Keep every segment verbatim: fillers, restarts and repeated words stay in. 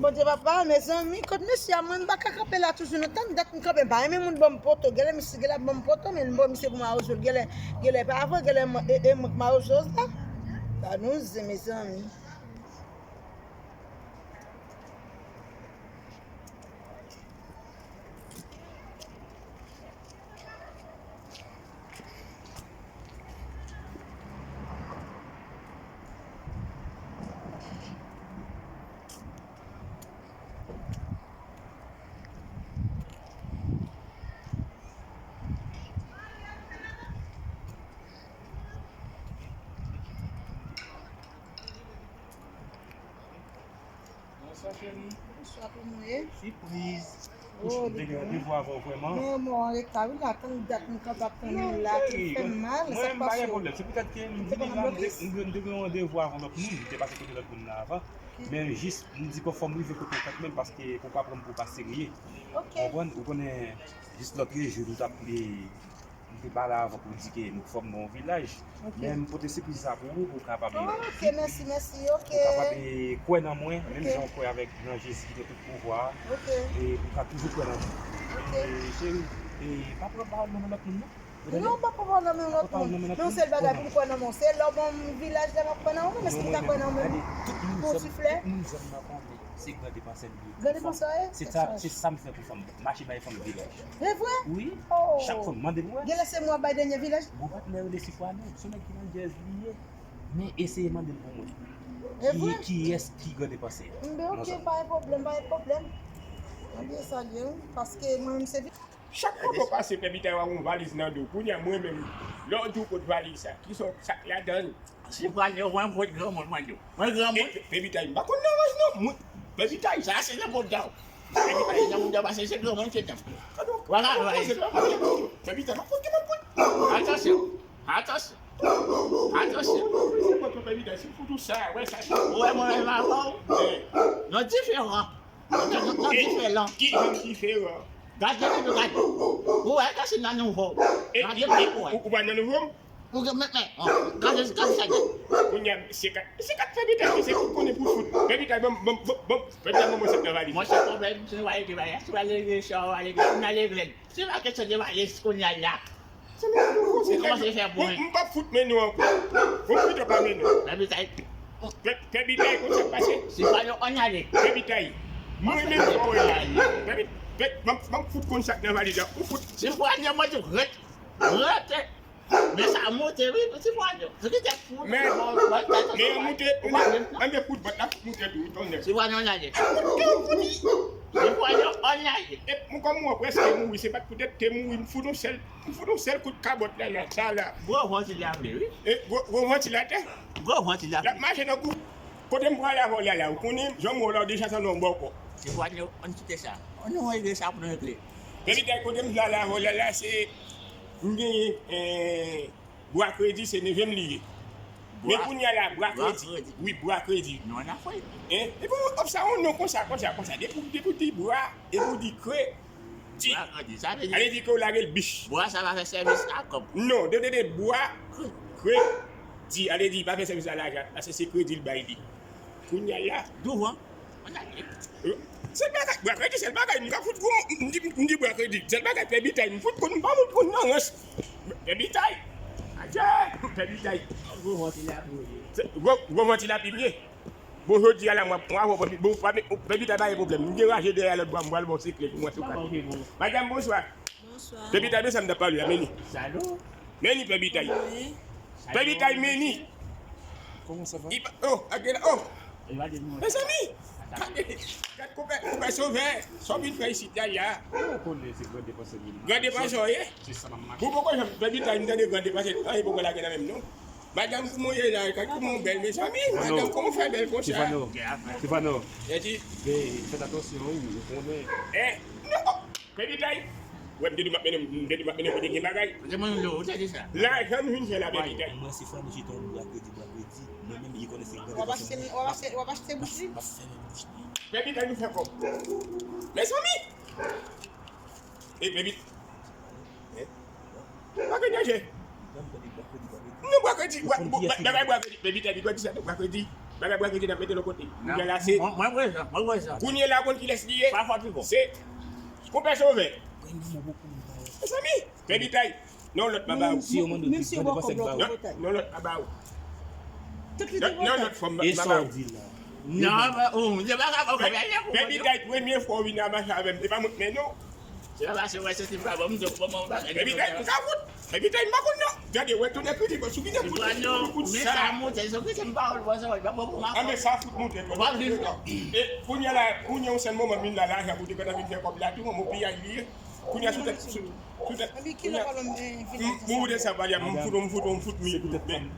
Bondye papa, mezanmi, kot mesye a, mwen m pa ka kanpe la toujou non, tann dat m kanpe, m pa renmen moun ban m poto, genlè misye genlè ap ban m poto, men bon, misye pou mawozo l, genlè, genlè pa vre, genlè e, e mwen k mawozo la. Ba nou zen, mezanmi. Bonswa, cheri. Bonswa, kòman w ye? Sipriz. Oh, m te gen randevou avè w vrèman. Men mwen reta wi la, tann dat m kanpe ap tann ou la, ki fè m mal, sa k pase w? Mwen, m pa gen pwoblèm. Se poutèt ke m vini la, m te, m te gen randevou avè lòt moun, m te pase kote lòt moun la avan. Men jis, m di kòm fò m rive kote w kanmenm, paske pou w pa pran m pou w pa serye. Ou konprann? Ou konnen, jis lòt jou, nou t ap M te pale avè w pou w di ke nou fòm nan yon vilaj. Men m pote sipriz sa pou ou, pou w kapab, pou w kapab kwè nan mwen, menm jan w kwè avèk nan Jezi ki gen tout pouvwa a. E pou w ka toujou kwè nan mwen. E, cheri, e pa pran pawòl nan men lòt moun, non. Non, m pa pran pawòl nan men lòt moun. Men yon sèl bagay pou m kwè nan mwen, se lè w ban m vilaj la m ap kwè nan ou, menm èske m ka kwè nan moun pou yon ti flè? Tout moun zòn nan konnen se gran depansè m ye. Gran depansè w ye? Se sa, se sa m fè pou fanm. Mache bay fanm vilaj. E vre? Wi. Chak fwa m mande pou wè. Genlè se mwen bay dènye vilaj. Gwo patnè rele Sifwano, se yon nèg ki nan djèz li ye. Men eseye mande l pou mwen. E vre? Kiyès ki gran depansè a? Enben, ok, pa gen pwoblèm, pa gen pwoblèm. Mwen byen salye w, paske mwen menm se vi- Chak kote w pase, Pè Bitay, w ap yon valiz nan do w. Kounye a, mwen menm, lè w di w pot valiz sa, ki sa w, sa k ladan l? Si pral yo, mwen pot granmoun, mwen di w. Mwen granmoun. Pè Bitay, m pa konn nan rans non. Mwen, Pè Bitay, sa se nan bòt dan w. Pè Bitay, nan bòt dan w, pase se granmoun, se dan. Wala, wala. Pè Bitay, m ap pot, m ap pot. Atansyon, atansyon, atansyon. Pè Bitay, si fout ou sa, wè sa. Ou wè mwen menm avè w? Non diferan. Nan diferan. Ki jan diferan? Gade, gade, gade. Ou wè, gade si nan nouvo. Gade, gade, ou wè. Ou pa nan nouvo? Ou gen, men, men, gade, gade sa, gade. Kounye a, se kat, se kat fè bitay, se kout konnen pou fout. Fè bitay, bon, bon, bon, bon, fè bitay, bon, mwen sot nan valiz. Mwen se pwoblèm, si nou va regle bagay, si nou va regle sa, va regle, si nou va regle. Se pa kesyon de valiz kounye a la. Ou kòmanse fè pou mwen. M p ap fout men nou ankò. Ou pito pa men nou. Fè bitay. Fè, fè bitay konn sa k pase. Si pa nou, ann ale. Fè bitay. Mwen menm fò wè la. Fè bit-, fè, m ap, m ap fout konn sa k nan valiz la. Ou fout. Si pa nou, mwen tou ret. Ret. Men sa moute wi, ti pwayo. Se ki tèt fou. Men, men moute, ann de fout bat la, moute tou, tonnè. Ti pwayo, ann ale. Ti pwayo, ann ale. E mwen kòm mwen prèske mouri, se pa t poutèt ke mouri, m fout yon sèl, m fout yon sèl kout kabòt la, la, sa la. Gwo vantilatè wi. E gwo, gwo vantilatè. Gwo vantilatè. L ap mache nan kou. Kote m prale avè w la, la, ou konnen, jan m wè w la, w deja sanble yon bòkò. Ti pwayo, ann kite sa. Ann nou regle sa pou nou regle. Fè bitay, kote m prale avè w la, la, se M genyen, eh, Bwa Kredi, se neve m li ye. Men kounye a la, Bwa Kredi. Wi, Bwa Kredi. Non, n a fè. Hein? Epi w ap sa yon non konsa, konsa, konsa. Depi, depi w di Bwa, epi w di Kredi. Bwa Kredi, sa vle di. Ale di ke w lage l bich. Bwa sa pa fè sèvis a kòb. Non, de, de, de, Bwa Kredi. Ale di, pa fè sèvis a lajan. Paske se kredi l bay li. Kounye a la. Douvan. Sèl bagay, Bwa Kredi, sèl bagay, m ka fout gwo, m di, m di Bwa Kredi, sèl bagay, Pè Bitay, m fout konn, m pa fout konn nan rans. Pè Bitay, adje, Pè Bitay. Gwo vantilatè. Gwo, gwo vantilatè m ye. Bon, jodi a la, mwen, mwen, bon, Pè Bitay pa gen pwoblèm, m deraje dèyè lòt bwa, m pral ba w sekle pou mwen sou kat. Madanm, bonswa. Bonswa. Pè Bitay, men sa m t ap pale a, men li. Salou. Men li, Pè Bitay. Wi. Pè Bitay, men li. Kòman sa va? Oh, ak la, oh. Mezanmi. Gade, gade konpè, konpè Sovè. Sa w vin fè isit la, la. Ou konnen se gran depansè li ye. Gran depansè w ye? Se sa m ap mache. Bon, poko janm, Pè Bitay, m tande gran depansè. Anyen poko lage nan men m, non. Madanm, kòman w ye la? Gad kòman w bèl, mezanmi. Madanm, kòman w fè bèl konsa? Sifano. Sifano. Fèt atansyon, wi, ou konnen. Eh, non. Pè Bitay. Wè, m te di m ap mennen, m te di m ap mennen kote gen bagay. Kote mwen yo, ou te di sa? Lajan m vin fè la, Pè Bitay. Mwen se fwa nou chita yon Bwa Kredi, Bwa Kredi. Mwen menm, li konnen se Bwa Kredi. W ap achte, w ap achte, w ap achte bouch li? M ap fèmen bouch li. Pè Bitay, nou fè kòb. Mezanmi! E, Pè Bitay. Bwa Kredi, danje. Non, Bwa Kredi, Bwa, Bwa, Bwa, Bwa Kredi, Pè Bitay, Bwa Kredi, sa, Bwa Kredi. Bagay bwa kredi n ap mete l yon kote. Kounye a la se. Mwen, mwen prezan, mwen prezan. Kounye a la konn kilès li ye? Pa fòtifo. Se konpè Sovè. Mezanmi, fè detay. Non, lòt pa ba ou. Si yo mande w, si yo mande w, konsèy ba ou. Non, lòt pa ba ou. Non, lòt fòm ba ou. E sa w di la? Non, ba ou. Fè detay, premye fwa w vin a mache avè m, e pa mwen k mennen w. Se pa paske w wè se ti pa bon, m di w kòman w bagay. Baby Tay, m ka fout. Baby Tay, m pa konn non. Gade, wè, tout nèg ki di, bon, sou ki nèg ki di, kout sa. Men sa monte, sou ki se m pa wè l, bon, sa wè, pa bon pou m. A, men sa fout monte, bon. E, kounye a la, kounye a yon sèl moman, m vin la, lajan pou te konn vin fè kòb la, tou, mon piyay li ye. Kounye a sou tèt, sou, sou tèt, kounye a, m, m ou desann pale a, m fout, m fout, m fout, mi,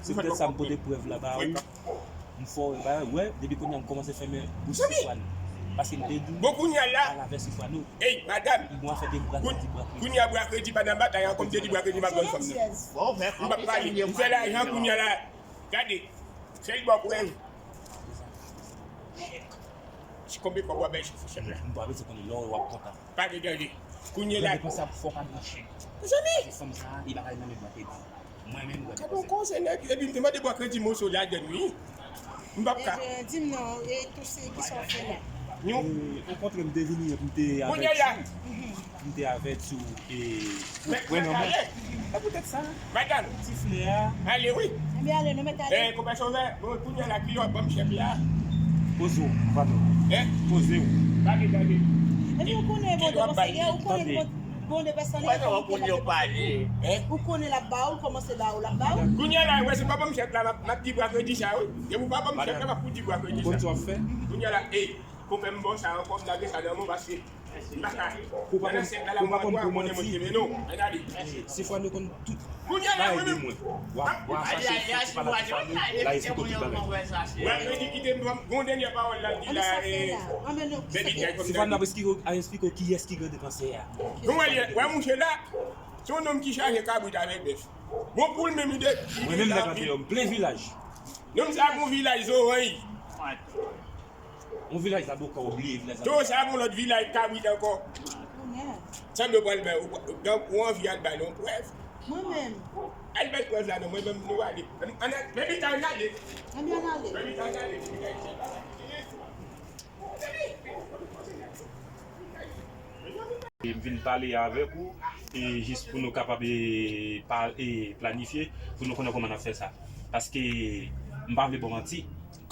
se poutèt sa m pote prèv la ba ou. M fò, ba, wè, depi kounye a m kòmanse fèmen bouch Sifwano. Paske m te di w, pale avè Sifwano. Ey, madanm, kounye a bwa kredi pa nan batay ankò, m te di bwa kredi m ap jwenn fanm nan. M p ap pale, m fè lajan kounye a la. Gade, sèl bò prèv. Ti konbe kòb w ap bay chèf la. M pa bezwen konnen lè w ap kontan. Pa gen danje. Kounye a la. Depanse ap fò pa branche. Mezanmi! Paske fanm sa, li pa ka nan men bwa kredi. Mwen menm, mwen. Gade yon konsèy nèg, epi m te mande bwa kredi moso ladann wi. M p ap ka. Ebyen, di m non, e tou se ki sa w fè la? Nou. E, okontrè, m te vini, m te avèti w. M te avèti w, e, ou kwè nan mwen. E poutèt sa. Madanm. Ti flè a. Ale wi. Ebyen, ale, nou mèt ale. E, konpè Sovè, bon, kounye a la, kilè w ap ban m chèk la? Poze w, Vano. E? Poze w. Gade, gade. Epi ou konnen, bon, de konsèy, ou konnen, bon, Bon, de pèsonn li. Ou konnen l ap ba ou, l kòmanse ba ou, l ap ba ou. Kounye a la, wè, se pa ban m chèk la, m ap, m ap di bwa kredi sa, wi. Depi w pa ban m chèk la, m ap fout di bwa kredi sa. Kounye a la, ey, konpè m ba w sa ankò, m lage sa nan men w, paske m pa ka. Ou pa konn, ou pa konn pou manti. Sifwano konn tout bagay de mwen. W ap, w ap chache sou ti pala Sifwano, l ap esplike tout bagay. Wè, kredi kite m, gon dènye pawòl la, l di la, e, Baby Tay kòm Sifwano ap esplike w, ap esplike w kiyès ki grande kansè a. Nou wè, wè mouche la, se yon nonm ki chaje kabrit avèk bèf. Bon, pou l menm, li de, li deja anpil. Mwen menm, nèg Anteyò, m plen vilaj. Nonm sa gon vilaj zoranj. Yon vilaj Zaboka, ou bliye vilaj Zaboka. Tou sa gon lòt vilaj kabrit ankò. Sanble w pral bay, ou, ou anvi al bay yon prèv. Mwen menm. Al bay prèv la non, mwen menm nou ale. Ann, ann, Baby Tay, ann ale. Ann ale. Baby Tay, ann ale. E m vin pale avèk ou, e jis pou nou kapab, e, pa, e, planifye, pou nou konnen kòman n ap fè sa. Paske m pa vle ba w manti.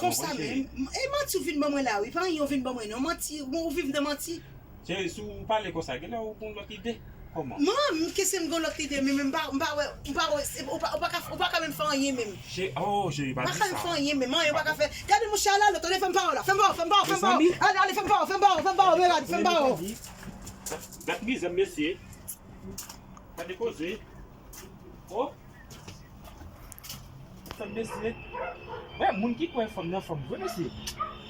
Konsa menm, e manti w vin ban mwen la, wi. Pa anyen w vin ban mwen, non. Manti, bon, ou viv nan manti. Cheri, si w pale konsa, genlè ou gon lòt ide. Kòman? Mwen, m kese m gon lòt ide, men, men m pa, m pa wè, m pa wè, se, ou pa, ou pa ka, ou pa ka menm fè anyen menm. Che-, oh, cheri, pa di sa. Ou pa ka menm fè anyen menm, anyen ou pa ka fè. Gade mouche a la, lòt, ale, fè m pa wè la, fè m pa wè, fè m pa wè, fè m pa wè. Mezanmi. Ale, ale, fè m pa wè, fè m pa wè, fè m pa wè, Mélanie, fè m pa wè. Gad mizè, mesye. Gade koze. Oh. Fanm mesye. Wè, moun ki kwè fanm nan fanm vre, mesye.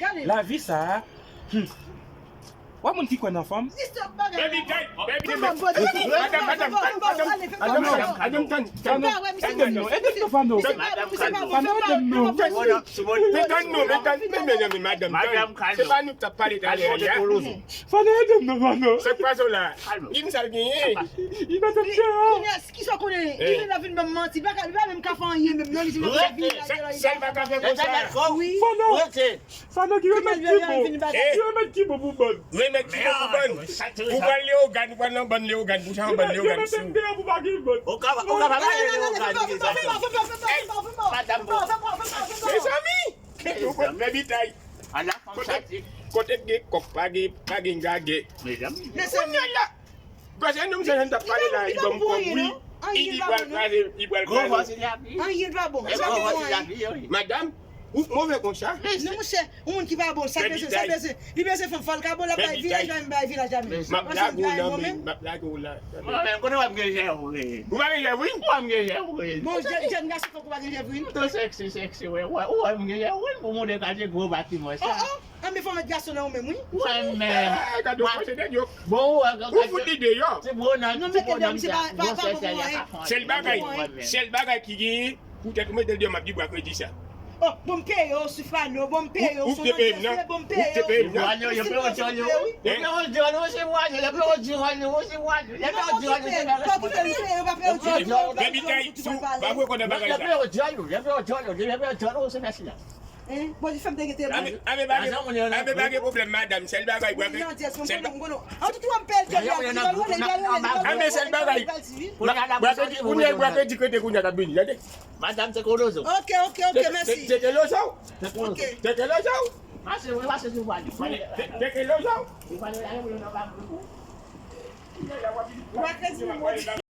Gade. Lavi sa a. Hmm. Wè, moun ki kwè nan fanm. Baby Tay, baby Tay. Madanm, madanm, madanm, madanm, madanm, tann, tann. Ede m non, ede m non, Fano. Fano, ede m non. Men tann non, men tann, men, men, men, madanm, tann. Se pa nou k t ap pale talè a. Fano, ede m non, Fano. Sa k pase w la? Di m sa l genyen. Li mete m deyò. Kisa w konnen? Li vin la vin ban m manti. Li pa ka, li pa menm ka fè anyen menm non, li vin la vin la. Sèl pa ka fè konsa. Wi. Fano, Fano ki remèd ki bon. Ki remèd ki bon pou bòn. Remèd ki bon pou bòn. Ou pral Leyogàn, ou pral nan bòn Leyogàn, pou sa yon bòn Leyogàn sou. Ou ka, ou ka pa pale Leyogàn. Mezanmi. Baby Tay. Kote, kote gen kòk, pa gen, pa gen gagè. Mezanmi. Kounye a la. Paske nonm sa jan t ap pale la, li ban m kòb, wi. Li di pral kraze, li pral kraze. Anyen pa bon. Madanm, ou move konsa. Non, monchè, yon moun ki pa bon, sa bezwen, sa bezwen. Li bezwen fanm, fò l ka bon, l ap bay vilaj la, menm bay vilaj la, menm. M ap lage w la, men, m ap lage w la. Mwen menm, kote w wè m gen jèvrin? Ou pa gen jèvrin? Ou wè m gen jèvrin? Bon, jèn, jèn gason tankou w pa gen jèvrin? Ou twò sèksi, sèksi, wè, wè, ou wè m gen jèvrin pou moun de katye gwo batiman sa. Anben fò mèt gason nan ou menm wi. Mwen menm. Gade w fòse nèg yo. Bon ou wè. Ou fout li deyò. Ti bonòm, ti bonòm sa. Gwosè sèl ya ka fè. Sèl bagay, sèl bagay ki genyen, poutèt ou mete l deyò, m ap di bwa kredi sa. Oh, bon m peye w Sifwano, bon m peye w. Ou te peye m nan. Bon m peye w. Ou te peye m nan. Yo peye w dyòl yo, yo peye w dyòl yo. Yo peye w dyòl yo, se vwayou, yo peye w dyòl yo, se vwayou. Yo peye w dyòl yo, se vwayou. Baby Tay, sou, pa vre konnen bagay sa. Yo peye w dyòl yo, yo peye w dyòl yo, yo peye w dyòl yo, se mèsi la. Hein? Bon, li fè m te gen telefòn. Ame, ame pa gen, ame pa gen pwoblèm, madanm. Sèl bagay, bwè ke, sèl ba- An tout wè m pèl ke li al, li al rele, li al rele, li al rele, li al rele, li al rele. Ame sèl bagay. Bwè ke di, kounye a, bwè ke di kote kounye a k ap vini, tande. Madanm, se kolozo. Ok, ok, ok, mèsi. Teke lozo. Ok. Teke lozo. Mache, mwen mache sou vwal. Teke lozo. Bwè ke di, mwen